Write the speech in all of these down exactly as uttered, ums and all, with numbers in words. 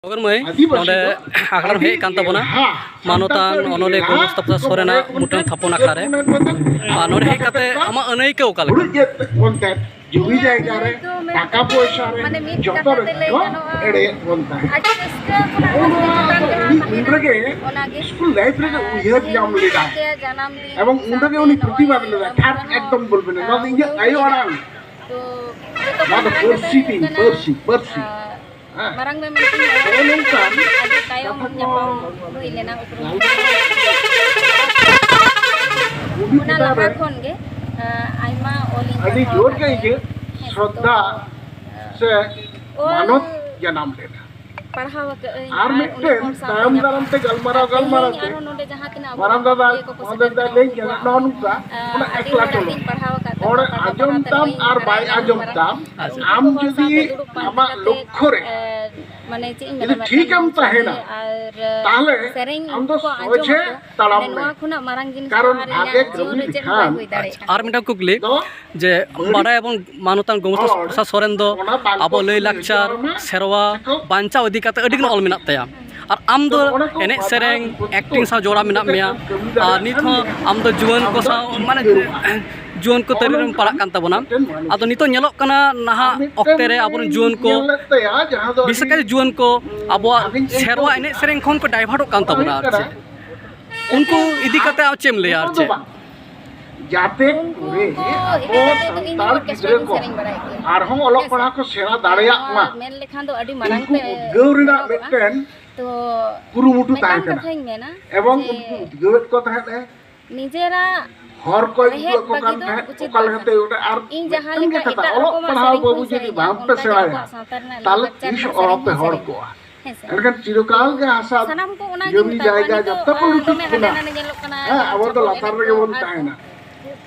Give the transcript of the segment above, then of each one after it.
ᱜᱚᱜᱚᱨ ᱢᱟᱹᱭ, ᱱᱚᱰᱮ ᱟᱠᱷᱲᱟ ᱨᱮᱢ ᱦᱮᱡ ᱟᱠᱟᱱ ᱛᱟᱵᱚᱱᱟ, ᱢᱟᱱᱚᱛᱟᱱ ᱚᱱᱚᱞᱤᱭᱟᱹ ᱜᱳᱢᱚᱥᱛᱟ ᱯᱨᱚᱥᱟᱫᱽ ᱥᱚᱨᱮᱱᱟᱜ ᱢᱩᱴᱷᱟᱹᱱ ᱛᱷᱟᱯᱚᱱ ᱟᱠᱷᱲᱟ ᱨᱮ᱾ ᱟᱨ ᱱᱚᱰᱮ ᱦᱮᱡ ᱠᱟᱛᱮ ᱟᱢᱟᱜ ᱟᱹᱱᱟᱹᱭᱠᱟᱹᱣ ᱚᱠᱟ ᱞᱮᱠᱟ? ᱡᱩᱢᱤ ᱡᱟᱭᱜᱟ ᱨᱮ, ᱴᱟᱠᱟ ᱯᱚᱭᱥᱟ ᱨᱮ, ᱡᱚᱛᱚ ᱨᱮ ᱠᱚ ᱮᱲᱮᱭᱮᱫ ᱵᱚᱱ ᱛᱟᱦᱮᱸᱫ᱾ ᱩᱱ ᱨᱮᱜᱮ ᱥᱠᱩᱞ ᱞᱟᱭᱤᱯᱷ ᱨᱮᱜᱮ ᱩᱭᱦᱟᱹᱨ ᱧᱟᱢ ᱞᱮᱫᱟᱭ᱾ ᱮᱵᱚᱝ ᱩᱱ ᱨᱮᱜᱮ ᱩᱱᱤ ᱯᱨᱚᱛᱤᱵᱟᱫ ᱞᱮᱫᱟᱭ, ᱴᱷᱟᱠ ᱮᱠᱫᱚᱢ ᱵᱚᱞ ᱵᱮᱱᱟ, ᱱᱚᱣᱟ ᱫᱚ ᱤᱧᱟᱹᱜ ᱟᱭᱳ ᱟᱲᱟᱝ, ᱱᱚᱣᱟ ᱫᱚ ᱯᱟᱹᱨᱥᱤ ᱛᱤᱧ, ᱯᱟᱹᱨᱥᱤ, ᱯᱟᱹᱨᱥᱤ᱾ ᱦᱮᱸ᱾ ᱢᱟᱨᱟᱝ ᱢᱮ ᱢᱮᱱᱛᱮᱧ ᱵᱟᱲᱟᱭᱟ᱾ ᱱᱚᱜᱼᱚ ᱱᱚᱝᱠᱟᱱ ᱟᱹᱰᱤ ᱛᱟᱭᱚᱢ ᱠᱟᱛᱷᱟ ᱠᱚ ᱧᱟᱯᱟᱢ ᱦᱩᱭ ᱞᱮᱱᱟ ᱩᱯᱨᱩᱢ᱾ ᱩᱱᱤ ᱚᱱᱟ ᱪᱮᱛᱟᱱ ᱞᱟᱦᱟ ᱨᱮ ᱠᱷᱚᱱ ᱜᱮ, ᱟᱭᱢᱟ ᱚᱞᱤᱧ ᱟᱹᱰᱤ ᱯᱟᱲᱦᱟᱣ ᱡᱳᱨ ᱟᱠᱟᱫ ᱜᱮ ᱛᱟᱦᱮᱸ ᱤᱧᱟᱹᱜ ᱠᱟᱱᱟ᱾ ᱦᱮᱸ, ᱥᱨᱚᱫᱷᱟ ᱛᱚ, ᱥᱮ ᱚᱞ ᱢᱟᱱᱚᱛ ᱡᱟᱱᱟᱢ ᱞᱮᱱᱟ᱾ ᱯᱟᱲᱦᱟᱣ ᱟᱠᱟᱫ ᱟᱹᱧ᱾ ᱟᱨ ᱟᱨ ᱩᱱᱤ ᱢᱤᱫᱴᱮᱱ ᱦᱚᱲ ᱥᱟᱶᱛᱮ ᱛᱟᱭᱚᱢ ᱧᱟᱯᱟᱢ᱾ ᱫᱟᱨᱟᱢ ᱛᱮ ᱜᱟᱞᱢᱟᱨᱟᱣ ᱟᱨ ᱜᱟᱞᱢᱟᱨᱟᱣ ᱛᱮᱦᱮᱧ ᱛᱮ ᱟᱨᱦᱚᱸ ᱱᱚᱰᱮ ᱡᱟᱦᱟᱸ ᱛᱤᱱᱟᱹᱜ ᱟᱵᱚ ᱢᱟᱨᱟᱝ ᱫᱟᱫᱟ, ᱤᱭᱟᱹ ᱠᱚᱠᱚ ᱢᱟᱨᱟᱝ ᱥᱮᱴᱮᱨ ᱫᱟᱫᱟ ᱠᱟᱱᱟ, ᱞᱟᱹᱭ ᱩᱱᱠᱩ ᱠᱮᱫᱟ, ᱠᱚᱣᱟᱜ, ᱱᱚᱜᱼᱚ ᱱᱚᱝᱠᱟ, ᱟᱸ, ᱚᱱᱟ ᱟᱹᱰᱤ ᱮᱠᱞᱟ ᱦᱚᱲᱟᱜ ᱪᱚᱞᱚ᱾ ᱞᱤᱧ ᱯᱟᱲᱦᱟᱣ ᱟᱠᱟᱫ ᱦᱚᱲ ᱛᱟᱠᱚᱣᱟ, ᱯᱟᱲᱦᱟᱣ ᱟᱸᱡᱚᱢ ᱯᱟᱲᱦᱟᱣ ᱛᱟᱢ ᱛᱮ ᱟᱨ ᱵᱟᱭ ᱩᱱᱠᱩ ᱟᱸᱡᱚᱢ ᱦᱚᱲ ᱛᱟᱢ, ᱥᱟᱶᱛᱮ ᱟᱢ ᱫᱩᱲᱩᱵ ᱡᱩᱫᱤ ᱯᱟᱱᱛᱮ ᱠᱟᱛᱮ, ᱟᱢᱟᱜ ᱮ, ᱞᱚᱠᱠᱷᱚ ᱨᱮ ᱢᱟᱱᱮ ᱪᱮᱫ ᱤᱧ ᱡᱩᱫᱤ ᱢᱮᱱᱟ, ᱴᱷᱤᱠᱮᱢ ᱢᱮᱱ ᱛᱟᱦᱮᱱᱟ, ᱥᱟᱹᱨᱤ ᱟᱨ ᱛᱟᱦᱞᱮ ᱥᱮᱨᱮᱧ ᱟᱢ ᱫᱚ ᱠᱚ ᱟᱸᱡᱚᱢ ᱥᱚᱡᱷᱮ ᱟᱠᱚ, ᱛᱟᱲᱟᱢ ᱢᱟᱱᱮ ᱢᱮ᱾ ᱱᱚᱣᱟ ᱠᱷᱚᱱᱟᱜ ᱢᱟᱨᱟᱝ ᱡᱤᱱᱤᱥ ᱠᱟᱨᱚᱱ ᱫᱚ ᱟᱨ ᱵᱷᱟᱜᱮ ᱤᱧᱟᱹᱜ ᱡᱤᱭᱚᱱ ᱠᱟᱹᱢᱤ ᱨᱮ ᱪᱮᱫ ᱦᱚᱸ ᱞᱮᱠᱷᱟᱱ ᱵᱟᱭ ᱦᱩᱭ ᱫᱟᱲᱮᱭᱟᱜᱼᱟ᱾ ᱟᱨ ᱢᱤᱫᱴᱟᱝ ᱠᱩᱠᱞᱤ, ᱫᱚ ᱡᱮ ᱵᱟᱹᱲᱤᱡ ᱵᱟᱰᱟᱭᱟᱵᱚᱱ ᱢᱟᱱᱚᱛᱟᱱ ᱜᱳᱢᱚᱥᱛᱟ ᱦᱚᱲ ᱯᱨᱚᱥᱟᱫᱽ ᱥᱚᱨᱮᱱ ᱫᱚ ᱚᱱᱟ ᱵᱟᱝ ᱟᱵᱚ ᱠᱚ ᱞᱟᱹᱭ ᱞᱟᱠᱪᱟᱨ, ᱵᱩᱡᱷᱟᱹᱣᱟ᱾ ᱥᱮᱨᱣᱟ ᱥᱮᱠᱚ ᱵᱟᱧᱪᱟᱣ ᱤᱫᱤ ᱠᱟᱛᱮ ᱟᱹᱰᱤ ᱜᱟᱱ ᱚᱞ ᱢᱮᱱᱟᱜ ᱛᱟᱭᱟ᱾ ᱟᱨ ᱟᱢ ᱫᱚ ᱛᱚ ᱚᱱᱟ ᱠᱚ ᱮᱱᱮᱡ ᱠᱟᱛᱷᱟ ᱥᱮᱨᱮᱧ, ᱠᱚ ᱮᱠᱴᱤᱝ ᱥᱟᱶ ᱡᱚᱲᱟᱣ ᱢᱮᱱᱟᱜ ᱢᱮᱭᱟ᱾ ᱠᱟᱹᱢᱤ ᱫᱟᱨᱟᱭ ᱟᱨ ᱱᱤᱛ ᱠᱟᱱ ᱦᱚᱸ ᱜᱮᱭᱟ᱾ ᱟᱢ ᱫᱚ ᱡᱩᱣᱟᱹᱱ ᱟᱢ ᱠᱚ ᱫᱚ ᱥᱟᱶ, ᱢᱟᱱᱮ, ᱡᱩᱣᱟᱹᱱ ᱠᱚ ᱛᱟᱹᱨᱤ ᱨᱮᱢ ᱯᱟᱲᱟᱜ ᱠᱟᱱ ᱛᱟᱵᱚᱱᱟ᱾ ᱢᱤᱫᱴᱮᱱ ᱢᱟᱹᱱᱢᱤ᱾ ᱟᱫᱚ ᱱᱤᱛᱚᱜ ᱧᱮᱞᱚᱜ ᱠᱟᱱᱟ, ᱱᱟᱦᱟᱜ ᱟᱨ ᱢᱤᱫᱴᱮᱱ ᱚᱠᱛᱮ ᱨᱮ ᱟᱵᱚᱨᱮᱱ ᱡᱩᱣᱟᱹᱱ ᱠᱚ, ᱧᱮᱞ ᱞᱮᱫ ᱛᱟᱭᱟ, ᱡᱟᱦᱟᱸ ᱫᱚ ᱵᱤᱥᱮᱥ ᱟᱹᱰᱤ ᱠᱟᱭᱛᱮ ᱡᱩᱣᱟᱹᱱ ᱠᱚ ᱟᱵᱚᱣᱟᱜ ᱟᱹᱞᱤᱧ ᱴᱷᱮᱱ ᱥᱮᱨᱣᱟ ᱠᱚ ᱮᱱᱮᱡ ᱥᱮᱨᱮᱧ ᱠᱷᱚᱱ ᱠᱚ ᱰᱟᱭᱵᱷᱟᱨᱴᱚᱜ ᱠᱟᱱ ᱛᱟᱵᱚᱱᱟ᱾ ᱟᱨ ᱪᱮᱫ ᱩᱱᱠᱩ ᱤᱫᱤ ᱠᱟᱛᱮ ᱟᱢ ᱪᱮᱫ ᱮᱢ ᱞᱟᱹᱭᱟ? ᱟᱨ ᱩᱱᱠᱩ ᱫᱚ ᱪᱮᱫ? ᱵᱟᱝ᱾ ᱡᱟᱛᱮ ᱩᱱᱠᱩ ᱠᱚᱨᱮ ᱠᱚ ᱤᱫᱤ ᱟᱵᱚ ᱠᱟᱛᱮ ᱫᱚ ᱤᱧ ᱥᱟᱱᱛᱟᱲ ᱦᱚᱸ ᱜᱤᱫᱽᱨᱟᱹ ᱠᱟᱹᱴᱤᱡ ᱠᱚ ᱥᱮᱨᱮᱧ ᱵᱟᱲᱟᱭ ᱜᱮᱭᱟ᱾ ᱟᱨᱦᱚᱸ ᱚᱞᱚᱜ ᱦᱮᱸ ᱥᱮ? ᱯᱟᱲᱦᱟᱣ ᱠᱚ ᱥᱮᱬᱟ ᱫᱟᱲᱮᱭᱟᱜ ᱱᱚᱣᱟ ᱢᱟ᱾ ᱢᱮᱱ ᱞᱮᱠᱷᱟᱱ ᱫᱚ ᱟᱹᱰᱤ ᱢᱟᱨᱟᱝ ᱩᱱᱠᱩ ᱛᱮ ᱩᱫᱽᱜᱟᱹᱣ ᱨᱮᱱᱟᱜ ᱧᱮᱞᱚᱜᱚᱜᱼᱟ᱾ ᱢᱤᱫᱴᱮᱱ ᱛᱚ ᱠᱩᱨᱩᱢᱩᱴᱩ ᱢᱤᱫᱴᱟᱝ ᱛᱟᱦᱮᱸ ᱠᱟᱱᱟ᱾ ᱠᱟᱛᱷᱟᱧ ᱢᱮᱱᱟ ᱮᱵᱚᱝ ᱡᱮ ᱩᱱᱠᱩ ᱩᱫᱽᱜᱟᱹᱣᱮᱫ ᱠᱚ ᱛᱟᱦᱮᱸᱫ ᱮ᱾ ᱱᱤᱡᱮᱨᱟᱜ ᱦᱚᱨ ᱠᱚᱭ ᱨᱮᱦᱮᱫ ᱩᱫᱩᱜ ᱟᱠᱚ ᱵᱟᱹᱜᱤ ᱠᱟᱱ ᱫᱚ ᱛᱟᱦᱮᱸᱫ, ᱩᱪᱤᱛ ᱚᱠᱟ ᱵᱟᱝ ᱞᱮᱠᱟᱛᱮ ᱠᱟᱱᱟ᱾ ᱚᱸᱰᱮ ᱟᱨ ᱤᱧ ᱡᱟᱦᱟᱸ ᱢᱤᱫᱴᱮᱱ ᱞᱮᱠᱟ ᱜᱮ ᱠᱟᱛᱷᱟ, ᱮᱴᱟᱜ ᱚᱞᱚᱜ ᱨᱚᱠᱚᱢᱟᱜ ᱯᱟᱲᱦᱟᱣ ᱥᱮᱨᱮᱧ ᱵᱟᱹᱵᱩ ᱠᱚᱧ ᱡᱩᱫᱤ ᱥᱮᱨᱮᱧᱟ, ᱵᱟᱝ ᱯᱮ ᱚᱱᱠᱟ ᱜᱮ ᱥᱮᱬᱟᱭᱟ, ᱟᱵᱚᱣᱟᱜ ᱥᱟᱶᱛᱟ ᱨᱮᱱᱟᱜ ᱛᱟᱦᱞᱮ ᱞᱟᱭᱼᱞᱟᱠᱪᱟᱨ ᱛᱤᱥ ᱨᱮᱱᱟᱜ ᱚᱦᱚ ᱥᱮᱨᱮᱧ ᱯᱮ ᱦᱚᱲ ᱥᱮᱨᱮᱧᱟ᱾ ᱠᱚᱜᱼᱟ᱾ ᱦᱮᱸ ᱥᱮ? ᱮᱱᱠᱷᱟᱱ ᱪᱤᱨᱚᱠᱟᱞ ᱜᱮ ᱦᱟᱥᱟ ᱥᱟᱱᱟᱢ ᱠᱚ ᱚᱱᱟ ᱜᱮ ᱡᱚᱢᱤ ᱢᱮᱛᱟ ᱠᱚᱣᱟ᱾ ᱡᱟᱭᱜᱟ ᱱᱤᱛᱚᱜ, ᱡᱚᱛᱚ ᱠᱚ ᱟᱸ, ᱞᱩᱴᱩᱡ ᱫᱚᱢᱮ ᱦᱟᱸᱰᱮ ᱵᱚᱱᱟ᱾ ᱱᱟᱰᱮ ᱧᱮᱞᱚᱜ ᱠᱟᱱᱟ, ᱦᱮᱸ, ᱟᱵᱚ ᱫᱚ ᱪᱷᱟᱯᱚᱞ ᱞᱟᱛᱟᱨ ᱮᱱᱮᱡ ᱨᱮᱜᱮ ᱠᱚ, ᱵᱚᱱ ᱟᱨ ᱛᱟᱦᱮᱱᱟ᱾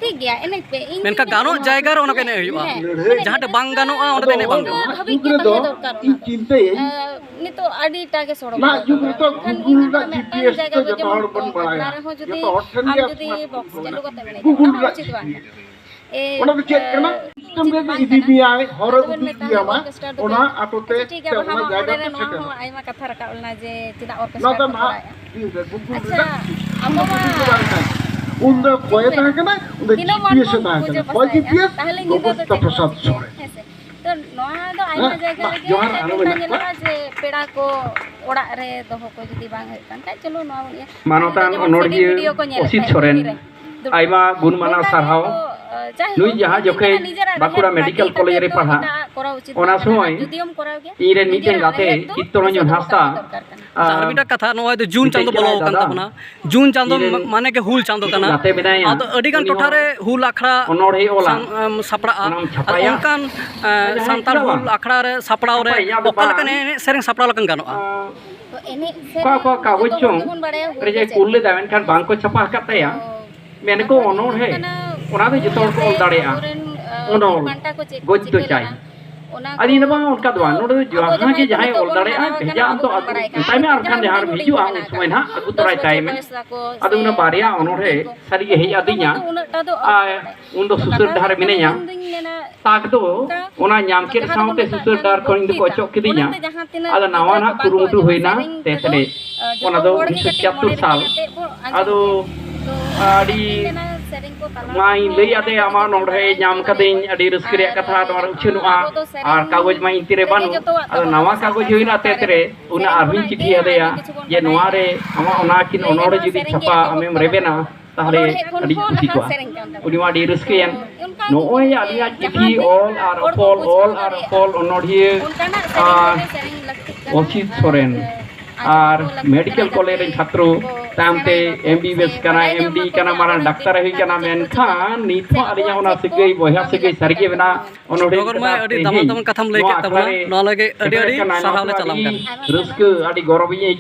ᱴᱷᱤᱠ ᱜᱮᱭᱟ, ᱮᱱᱮᱡ ᱯᱮ᱾ ᱤᱧ ᱢᱮᱱᱠᱷᱟᱱ ᱫᱚᱧ ᱜᱟᱱᱚᱜ ᱢᱮᱱᱟ ᱡᱟᱭᱜᱟ ᱨᱮ ᱚᱱᱟ ᱠᱚ ᱮᱱᱮᱡ ᱦᱩᱭᱩᱜᱼᱟ᱾ ᱦᱮᱸ, ᱞᱟᱹᱲᱦᱟᱹᱭ᱾ ᱡᱟᱦᱟᱸ ᱴᱷᱮᱱ ᱵᱟᱝ ᱜᱟᱱᱚᱜᱼᱟ, ᱚᱸᱰᱮ ᱫᱚ ᱮᱱᱮᱡ ᱵᱟᱝ ᱜᱟᱱᱚᱜᱼᱟ᱾ ᱩᱱ ᱫᱷᱟᱹᱵᱤᱡ ᱜᱮ ᱛᱟᱦᱮᱸ ᱫᱚᱨᱠᱟᱨ ᱚᱱᱟ ᱫᱚ᱾ ᱤᱧ ᱪᱤᱱᱛᱟᱹᱭᱟᱹᱧ, ᱮᱸ, ᱱᱤᱛᱚᱜ ᱟᱹᱰᱤᱴᱟ ᱜᱮ ᱥᱚᱲᱚᱠ ᱱᱟᱦᱟᱜ ᱡᱩᱜᱽ ᱨᱮᱫᱚ ᱢᱮᱱᱟᱜᱼᱟ᱾ ᱢᱮᱱᱠᱷᱟᱱ Google ᱤᱧ ᱨᱮᱱᱟᱜ ᱢᱮᱫᱴᱟᱝ ᱡᱟᱭᱜᱟ ᱫᱚ ᱡᱚᱛᱚ ᱦᱚᱲ ᱵᱚᱱ ᱵᱟᱲᱟᱭᱟ᱾ ᱚᱱᱟ ᱨᱮᱦᱚᱸ ᱡᱩᱫᱤ ᱡᱚᱛᱚ ᱦᱚᱲ ᱴᱷᱮᱱ ᱟᱢ ᱜᱮ ᱡᱩᱫᱤ ᱥᱢᱟᱨᱴ ᱯᱷᱳᱱ ᱵᱚᱠᱥ ᱠᱚ ᱪᱟᱹᱞᱩ ᱢᱮᱱᱟᱜᱼᱟ᱾ ᱠᱟᱛᱮᱢ ᱮᱱᱮᱡᱟ, Google ᱚᱱᱟ ᱦᱚᱸ ᱨᱮᱱᱟᱜ ᱩᱪᱤᱛ ᱵᱟᱝ ᱡᱤᱯᱤ ᱠᱟᱱᱟ᱾ ᱮ, ᱚᱱᱟ ᱫᱚ ᱪᱮᱫ ᱠᱟᱱᱟ? ᱮ, ᱤᱫᱤ ᱢᱮᱭᱟᱭ, ᱦᱚᱨᱮ ᱩᱫᱩᱜ ᱢᱮᱭᱟ ᱢᱟ, ᱚᱱᱟ ᱟᱴᱚ ᱛᱮ ᱟᱪᱪᱷᱟ, ᱴᱷᱤᱠ ᱜᱮᱭᱟ, ᱥᱮ ᱵᱟᱦᱟ ᱚᱱᱟ ᱢᱟᱜ ᱡᱟᱭᱜᱟ ᱢᱚᱬᱮ ᱛᱮ ᱨᱮ ᱱᱚᱣᱟ ᱥᱮᱴᱮᱨᱚᱜ᱾ ᱦᱚᱸ ᱟᱭᱢᱟ ᱠᱟᱛᱷᱟ ᱨᱟᱠᱟᱵ ᱞᱮᱱᱟ ᱡᱮ ᱪᱮᱫᱟᱜ ᱚᱨᱠᱮᱥᱴᱨᱟ ᱱᱚᱣᱟ ᱫᱚ ᱠᱚ ᱱᱟᱦᱟᱜ ᱠᱚᱨᱟᱣᱮᱫᱼᱟ᱾ ᱤᱭᱟᱹ ᱨᱮ ᱜᱩᱜᱩᱞ ᱟᱪᱪᱷᱟ, ᱨᱮ ᱟᱵᱚ ᱢᱟ ᱜᱩᱜᱩᱞ ᱨᱮ ᱵᱟᱝ ᱛᱟᱦᱮᱸ ᱠᱟᱱᱟ᱾ ᱩᱱ ᱫᱚ ᱚᱠᱚᱭᱮ ᱛᱟᱦᱮᱸ ᱠᱟᱱᱟ? ᱩᱱ ᱫᱚ ᱫᱤᱱᱟᱹᱢᱟᱱ ᱡᱤᱯᱤᱭᱮᱥ ᱮ ᱵᱚᱱ ᱛᱟᱦᱮᱸ ᱯᱩᱡᱟᱹ ᱠᱟᱱᱟ᱾ ᱚᱠᱚᱭ ᱯᱟᱥᱟᱭᱟ, ᱡᱤᱯᱤᱭᱮᱥ? ᱛᱟᱦᱚᱞᱮ ᱧᱤᱫᱟᱹ ᱫᱚ ᱜᱚᱯᱚᱥᱛᱟ ᱪᱮᱫ ᱵᱚᱱ ᱯᱨᱚᱥᱟᱫ ᱪᱤᱠᱟᱹᱭᱟ? ᱥᱚᱨᱮᱱ᱾ ᱦᱮᱸ ᱥᱮ? ᱛᱚ ᱱᱚᱣᱟ ᱫᱚ ᱟᱭᱢᱟ ᱦᱮᱸ, ᱡᱟᱭᱜᱟ ᱢᱟ, ᱨᱮᱜᱮ ᱡᱚᱦᱟᱨ ᱟᱨᱚ ᱧᱮᱞᱚᱜᱼᱟ ᱢᱮᱱᱟᱜ ᱠᱚᱣᱟ᱾ ᱡᱮ ᱯᱮᱲᱟ ᱠᱚ ᱚᱲᱟᱜ ᱨᱮ ᱫᱚᱦᱚ ᱠᱚ ᱡᱩᱫᱤ ᱵᱟᱝ ᱦᱩᱭᱩᱜ ᱠᱟᱱ ᱠᱷᱟᱡ, ᱪᱚᱞᱚ ᱱᱚᱣᱟ ᱵᱚᱱ ᱤᱭᱟᱹ᱾ ᱢᱟᱱᱚᱛᱟᱱ ᱡᱮᱢᱚᱱ ᱚᱱᱚᱲᱦᱤᱭᱟᱹ ᱥᱤᱰᱤ ᱵᱷᱤᱰᱤᱭᱳ ᱠᱚ ᱧᱮᱞᱮᱫ ᱚᱥᱤᱛ ᱛᱟᱦᱮᱸᱫ ᱥᱚᱨᱮᱱ, ᱴᱤᱵᱷᱤ ᱨᱮ, ᱫᱩᱲᱩᱵ ᱟᱭᱢᱟ ᱠᱟᱛᱮ᱾ ᱜᱩᱱ ᱢᱟᱱᱟᱣ ᱢᱮᱱᱠᱷᱟᱱ ᱥᱟᱨᱦᱟᱣ᱾ ᱱᱤᱛᱚᱜ, ᱟᱸ, ᱡᱟᱭᱦᱳᱠ, ᱱᱩᱭ ᱡᱟᱦᱟᱸ ᱱᱤᱡᱮ ᱡᱚᱠᱷᱮᱡ ᱛᱮᱱᱟᱜ ᱱᱤᱡᱮᱨᱟᱜ ᱵᱟᱸᱠᱩᱲᱟ ᱨᱮᱦᱮᱫ ᱢᱮᱰᱤᱠᱮᱞ ᱵᱷᱟᱹᱜᱤ ᱠᱚᱞᱮᱡᱽ ᱨᱮ ᱠᱟᱛᱮ ᱯᱟᱲᱦᱟᱜ, ᱫᱚ ᱚᱱᱟ ᱠᱚᱨᱟᱣ ᱩᱪᱤᱛ ᱚᱱᱟ ᱵᱟᱝ ᱠᱟᱱᱟ᱾ ᱥᱚᱢᱚᱭ ᱡᱩᱫᱤᱭᱳᱢ ᱠᱚᱨᱟᱣ ᱜᱮᱭᱟ, ᱤᱧ ᱨᱮᱱ ᱢᱤᱫᱴᱮᱱ ᱱᱤᱡᱮᱨᱟᱜ ᱜᱟᱛᱮ ᱨᱮᱦᱮᱫ ᱫᱚ ᱪᱤᱛᱛᱚᱨᱚᱧᱡᱚᱱ ᱩᱥᱟᱹᱫ ᱦᱟᱸᱥᱫᱟ, ᱠᱟᱛᱮ ᱫᱚᱨᱠᱟᱨ ᱠᱟᱱᱟ᱾ ᱟᱨ ᱟᱨ ᱢᱤᱫᱴᱟᱝ ᱠᱟᱛᱷᱟ, ᱱᱚᱜᱼᱚᱭ ᱫᱚ ᱡᱩᱱ ᱪᱟᱸᱫᱚ ᱢᱤᱫᱴᱮᱱ ᱵᱚᱞᱚ ᱟᱠᱟᱱ ᱫᱟᱫᱟ, ᱛᱟᱵᱚᱱᱟ᱾ ᱡᱩᱱ ᱪᱟᱸᱫᱚ ᱤᱧ ᱨᱮᱱ ᱢᱟ-, ᱢᱟᱱᱮ ᱜᱮ ᱦᱩᱞ ᱪᱟᱸᱫᱚ ᱢᱤᱫᱴᱮᱱ ᱠᱟᱱᱟ᱾ ᱜᱟᱛᱮ ᱢᱮᱱᱟᱭᱟ, ᱟᱫᱚ ᱟᱹᱰᱤ ᱜᱟᱱ ᱩᱱᱤ ᱴᱚᱴᱷᱟ ᱦᱚᱸ ᱨᱮ ᱦᱩᱞ ᱟᱠᱷᱲᱟ ᱚᱱᱚᱬᱦᱮ ᱚᱞᱟ᱾ ᱥᱟᱢ-, ᱮᱢ, ᱥᱟᱯᱲᱟᱜᱼᱟ᱾ ᱚᱱᱟᱢ ᱟᱫᱚ ᱪᱷᱟᱯᱟᱭᱟ? ᱚᱱᱠᱟᱱ, ᱮ, ᱡᱟᱦᱟᱸᱭ ᱥᱟᱱᱛᱟᱲ ᱪᱷᱟᱯᱟ ᱦᱩᱞ ᱟᱠᱷᱲᱟ ᱨᱮ ᱥᱟᱯᱲᱟᱣ ᱨᱮ ᱪᱷᱟᱯᱟᱭᱟ, ᱤᱧᱟᱹᱜ ᱫᱚ ᱚᱠᱟ ᱵᱟᱝ᱾ ᱞᱮᱠᱟᱱ ᱮᱱᱮᱡ ᱥᱮᱨᱮᱧ ᱥᱟᱯᱲᱟᱣ ᱞᱮᱠᱷᱟᱱ ᱜᱟᱱᱚᱜᱼᱟ? ᱟᱸ, ᱛᱚ, ᱮᱱᱮᱡ ᱚᱠᱟ ᱥᱮᱨᱮᱧ ᱚᱠᱟ ᱠᱟᱜᱚᱡᱽ ᱡᱚᱛᱚ ᱦᱚᱲ ᱪᱚᱝ ᱜᱮᱵᱚᱱ ᱵᱟᱲᱟᱭᱟ, ᱦᱩᱞ ᱨᱮ ᱫᱚ ᱡᱮ ᱪᱮᱫ ᱠᱩᱞ ᱠᱟᱱᱟ᱾ ᱞᱮᱫᱟ, ᱢᱮᱱᱠᱷᱟᱱ ᱵᱟᱝ ᱠᱚ ᱪᱷᱟᱯᱟ ᱟᱠᱟᱫ ᱛᱟᱭᱟ᱾ ᱛᱚ, ᱢᱮᱱ ᱟᱠᱚ ᱠᱟᱛᱷᱟ ᱫᱚ ᱦᱩᱭᱩᱜ ᱚᱱᱚᱬᱦᱮ, ᱠᱟᱱᱟ, ᱚᱱᱟ ᱫᱚ ᱡᱚᱛᱚ ᱦᱚᱲ ᱠᱚ ᱚᱞ ᱡᱟᱦᱟᱸᱛᱮ ᱫᱟᱲᱮᱭᱟᱜᱼᱟ᱾ ᱟᱵᱚᱨᱮᱱ, ᱟ, ᱚᱱᱚᱞ, ᱵᱤᱨ ᱵᱟᱱᱴᱟ ᱠᱚ ᱪᱮᱫ ᱠᱚ ᱜᱚᱫᱽᱫᱚ ᱪᱤᱠᱟᱹ ᱪᱟᱭ᱾ ᱞᱮᱫᱟ, ᱚᱱᱟ ᱟᱫᱚ ᱠᱚ ᱤᱧ ᱫᱚ ᱵᱟᱝ, ᱚᱱᱠᱟ ᱫᱚ ᱵᱟᱝ, ᱱᱚᱰᱮ ᱫᱚ ᱟᱵᱚ ᱡᱟᱦᱟᱸ ᱡᱟᱦᱟᱸᱭ ᱜᱮ ᱠᱚ ᱡᱟᱦᱟᱸᱭ ᱱᱤᱛᱚᱜ ᱚᱞ ᱵᱚᱱ ᱫᱟᱲᱮᱭᱟᱜᱼᱟ, ᱢᱟᱱᱟᱣ ᱠᱟᱱᱟ, ᱵᱷᱮᱡᱟ ᱟᱢ ᱟᱵᱚ ᱛᱚ ᱵᱚᱱ ᱟᱹᱜᱩ, ᱵᱟᱲᱟᱭ ᱠᱟᱱᱟ᱾ ᱢᱮᱛᱟᱭ ᱢᱮ, ᱟᱨ ᱡᱟᱦᱟᱸᱭ ᱠᱷᱟᱱ ᱡᱟᱦᱟᱸ ᱨᱮᱢ ᱦᱩᱰᱤᱧ ᱦᱤᱡᱩᱜᱼᱟ, ᱦᱩᱰᱤᱧ ᱩᱱ ᱢᱮᱱᱟᱜ ᱥᱚᱢᱚᱭ ᱠᱟᱜ ᱱᱟᱦᱟᱜ ᱟᱹᱜᱩ ᱠᱚᱣᱟ, ᱛᱚᱨᱟᱭ ᱛᱟᱭ ᱢᱮ᱾ ᱫᱚᱥ ᱵᱚᱪᱷᱚᱨ ᱵᱚᱭᱮᱥ ᱛᱟᱠᱚ ᱟᱫᱚ ᱥᱮ ᱚᱱᱟ ᱵᱟᱨᱭᱟ ᱚᱱᱚᱬᱦᱮ ᱩᱱᱠᱩ ᱥᱟᱹᱨᱤᱜᱮ ᱦᱮᱡ ᱟᱫᱤᱧᱟ᱾ ᱩᱱᱟᱹᱜ ᱴᱟ ᱫᱚ ᱟᱨ ᱚᱦᱚ ᱵᱟᱲᱟᱭ᱾ ᱩᱱ ᱫᱚ ᱛᱚ ᱥᱩᱥᱟᱹᱨ ᱠᱟᱛᱷᱟ ᱰᱟᱦᱟᱨ ᱦᱩᱭᱩᱜ ᱠᱟᱱᱟ, ᱢᱤᱱᱟᱹᱧᱟ᱾ ᱤᱧ ᱫᱩᱧ ᱢᱮᱱᱟ, ᱛᱟᱠ ᱫᱚ ᱚᱱᱠᱟ ᱚᱱᱟ ᱧᱟᱢ ᱠᱮᱫ ᱡᱟᱦᱟᱸ ᱫᱚᱠᱚ ᱥᱟᱶᱛᱮ ᱢᱮᱛᱟᱜ ᱥᱩᱥᱟᱹᱨ ᱠᱟᱱ ᱰᱟᱦᱟᱨ ᱠᱷᱚᱱ ᱤᱧ ᱫᱚᱠᱚ ᱜᱩᱯᱛᱟ, ᱚᱪᱚᱜ ᱠᱤᱫᱤᱧᱟ᱾ ᱚᱱᱟᱛᱮ ᱡᱟᱦᱟᱸ ᱛᱤᱱᱟᱹᱜ ᱟᱫᱚ ᱱᱟᱣᱟ ᱱᱤᱡᱮᱨᱟᱜ ᱱᱟᱜ ᱵᱟᱝᱠᱚ ᱠᱩᱨᱩᱢᱩᱴᱩ ᱟᱸᱡᱚᱢᱟ, ᱦᱩᱭᱱᱟ ᱥᱮᱨᱮᱧ ᱛᱮ ᱠᱚᱫᱚ, ᱛᱮᱨᱮ᱾ ᱟ, ᱡᱚᱛᱚ ᱚᱱᱟ ᱫᱚ ᱦᱚᱲ ᱜᱮ ᱩᱱᱤᱥᱥᱚ ᱪᱤᱠᱟᱹᱛᱮ ᱢᱚᱱᱮ ᱪᱷᱤᱭᱟᱛᱛᱳᱨ ᱨᱮ ᱥᱟᱞ᱾ ᱢᱤᱫᱴᱮᱡ ᱵᱚ ᱟᱸᱡᱚᱢ ᱟᱫᱚ ᱜᱮᱭᱟ᱾ ᱛᱚ ᱟᱹᱰᱤ ᱚᱱᱟᱛᱤᱧ ᱢᱮᱱᱟ, ᱥᱮᱨᱮᱧ ᱠᱚ ᱛᱟᱞᱟ ᱢᱟᱧ ᱨᱮᱦᱚᱸ ᱞᱟᱹᱭ ᱟᱫᱮ ᱚᱱᱟ ᱟᱢᱟ, ᱠᱚᱫᱚ ᱱᱚᱰᱮ ᱵᱟᱲᱟᱭ ᱧᱟᱢ ᱠᱟᱹᱫᱟᱹᱧ, ᱟᱹᱰᱤ ᱨᱟᱹᱥᱠᱟᱹ ᱨᱮᱭᱟᱜ ᱟᱨ ᱠᱟᱛᱷᱟ, ᱱᱚᱣᱟ ᱨᱮ ᱩᱪᱷᱟᱹᱱᱚᱜᱼᱟ᱾ ᱟᱵᱚ ᱫᱚ ᱟᱨ ᱥᱮᱨᱮᱧ ᱠᱟᱜᱚᱡᱽ ᱢᱟ ᱤᱧ ᱛᱤᱨᱮ ᱨᱮᱜᱮ ᱵᱟᱹᱱᱩᱜ, ᱡᱚᱛᱚᱣᱟᱜ ᱟᱫᱚ ᱛᱟᱵᱚᱱ ᱱᱟᱣᱟ ᱢᱮᱥᱟᱜ ᱠᱟᱜᱚᱡᱽ ᱠᱟᱱ ᱦᱩᱭᱱᱟ ᱥᱟᱶᱛᱟ ᱨᱮ᱾ ᱛᱮᱛᱨᱮ, ᱚᱱᱟ ᱥᱮᱨᱮᱧ ᱟᱨᱦᱚᱸᱧ ᱠᱷᱚᱱᱟᱜ ᱪᱤᱴᱷᱤ ᱜᱮ ᱟᱫᱮᱭᱟ ᱟᱭᱢᱟ ᱠᱤᱪᱷᱩ ᱵᱚᱱ ᱡᱮ ᱵᱟᱲᱟᱭᱟ᱾ ᱱᱚᱣᱟ ᱨᱮ ᱟᱢᱟᱜ ᱚᱱᱟ ᱠᱤᱱ ᱞᱟᱹᱭ ᱚᱱᱚᱬᱦᱮ ᱜᱟᱱᱚᱜᱼᱟ, ᱡᱩᱫᱤ ᱥᱮᱨᱮᱧ ᱜᱮ ᱪᱷᱟᱯᱟ, ᱟᱢᱮᱢ ᱨᱮᱵᱮᱱᱟ, ᱛᱟᱦᱚᱞᱮ ᱚᱱᱚᱬᱦᱮ ᱠᱷᱚᱱ ᱟᱹᱰᱤ ᱦᱚᱸ ᱠᱩᱥᱤ ᱞᱟᱦᱟ ᱠᱚᱜᱼᱟ᱾ ᱥᱮᱨᱮᱧ ᱠᱟᱱ ᱛᱟᱵᱚᱱᱟ᱾ ᱩᱱᱤ ᱢᱟ ᱟᱹᱰᱤ ᱨᱟᱹᱥᱠᱟᱹᱭᱮᱱ᱾ ᱛᱚ, ᱚᱱᱠᱟ ᱜᱮ ᱱᱚᱜᱼᱚᱭ ᱡᱩᱫᱤ ᱟᱹᱞᱤᱧᱟᱜ ᱪᱤᱴᱷᱤ ᱡᱟᱦᱟᱸ ᱛᱤᱱᱟᱹᱜ ᱚᱞ ᱟᱨ ᱦᱚᱲ ᱠᱚ ᱨᱚᱯᱚᱲ, ᱵᱩᱡᱷᱟᱹᱣ ᱚᱞ ᱟᱨ ᱫᱟᱲᱮᱭᱟᱜᱼᱟ, ᱨᱚᱯᱚᱲ, ᱚᱱᱚᱬᱦᱤᱭᱟᱹ, ᱚᱱᱠᱟᱱᱟᱜ ᱥᱮᱨᱮᱧ ᱟᱨ ᱨᱮᱜᱮ ᱥᱮᱨᱮᱧ ᱞᱟᱹᱠᱛᱤᱜ ᱠᱟᱱᱟ᱾ ᱚᱥᱤᱛ ᱥᱚᱨᱮᱱ᱾ ᱟᱨ ᱟᱸᱡᱚᱢ ᱟᱨ ᱠᱚ ᱞᱟᱹᱠᱛᱤ ᱢᱮᱰᱤᱠᱮᱞ ᱠᱟᱱᱟ, ᱠᱚᱞᱮᱡᱽ ᱨᱮᱱ ᱡᱟᱛᱮ ᱪᱷᱟᱛᱨᱚ, ᱠᱚ ᱛᱟᱭᱚᱢᱛᱮ ᱥᱮᱬᱟᱭ ᱢᱟᱠᱚ, ᱮᱢ ᱵᱤ ᱵᱤ ᱮᱥ ᱵᱟᱲᱟᱭ ᱠᱟᱱᱟ, ᱧᱟᱢ ᱮᱢ ᱰᱤ ᱢᱟᱠᱚ, ᱠᱟᱱᱟ, ᱢᱟᱨᱟᱝ ᱚᱱᱟᱛᱮ ᱰᱟᱠᱛᱟᱨ ᱮ ᱦᱩᱭ ᱠᱟᱱᱟ, ᱪᱮᱫ ᱠᱚ ᱢᱮᱱᱠᱷᱟᱱ ᱪᱮᱫ ᱱᱤᱛ ᱠᱚ ᱦᱚᱸ ᱟᱹᱞᱤᱧᱟᱜ ᱚᱱᱟ ᱪᱮᱫ ᱠᱚ ᱥᱟᱹᱜᱟᱹᱭ, ᱵᱚᱭᱦᱟ ᱚᱱᱟ ᱥᱟᱹᱜᱟᱹᱭ ᱜᱮ ᱥᱟᱹᱨᱤ ᱜᱮ ᱢᱮᱱᱟᱜᱼᱟ᱾ ᱚᱱᱚᱬᱦᱮ ᱰᱚᱜᱚᱨ ᱢᱟᱹᱭ, ᱠᱟᱛᱷᱟ ᱟᱹᱰᱤ ᱫᱟᱢᱟᱱ ᱛᱮᱦᱮᱧ ᱫᱟᱢᱟᱱ ᱠᱟᱛᱷᱟᱢ ᱞᱟᱹᱭ ᱱᱚᱣᱟ ᱠᱮᱫ ᱛᱟᱵᱚᱱᱟ᱾ ᱟᱠᱷᱲᱟ ᱨᱮ ᱱᱚᱣᱟ ᱞᱟᱹᱜᱤᱫ ᱟᱹᱰᱤ ᱥᱮᱴᱮᱨ ᱟᱹᱰᱤ ᱠᱟᱱᱟ, ᱥᱟᱨᱦᱟᱣ ᱱᱚᱣᱟ ᱞᱮ ᱫᱚ ᱪᱟᱞᱟᱢ ᱟᱹᱰᱤ ᱠᱟᱱᱟ᱾ ᱨᱟᱹᱥᱠᱟᱹ, ᱟᱹᱰᱤ ᱜᱚᱨᱚᱵᱽ ᱤᱧ ᱟᱹᱭᱠᱟᱹᱣᱟ᱾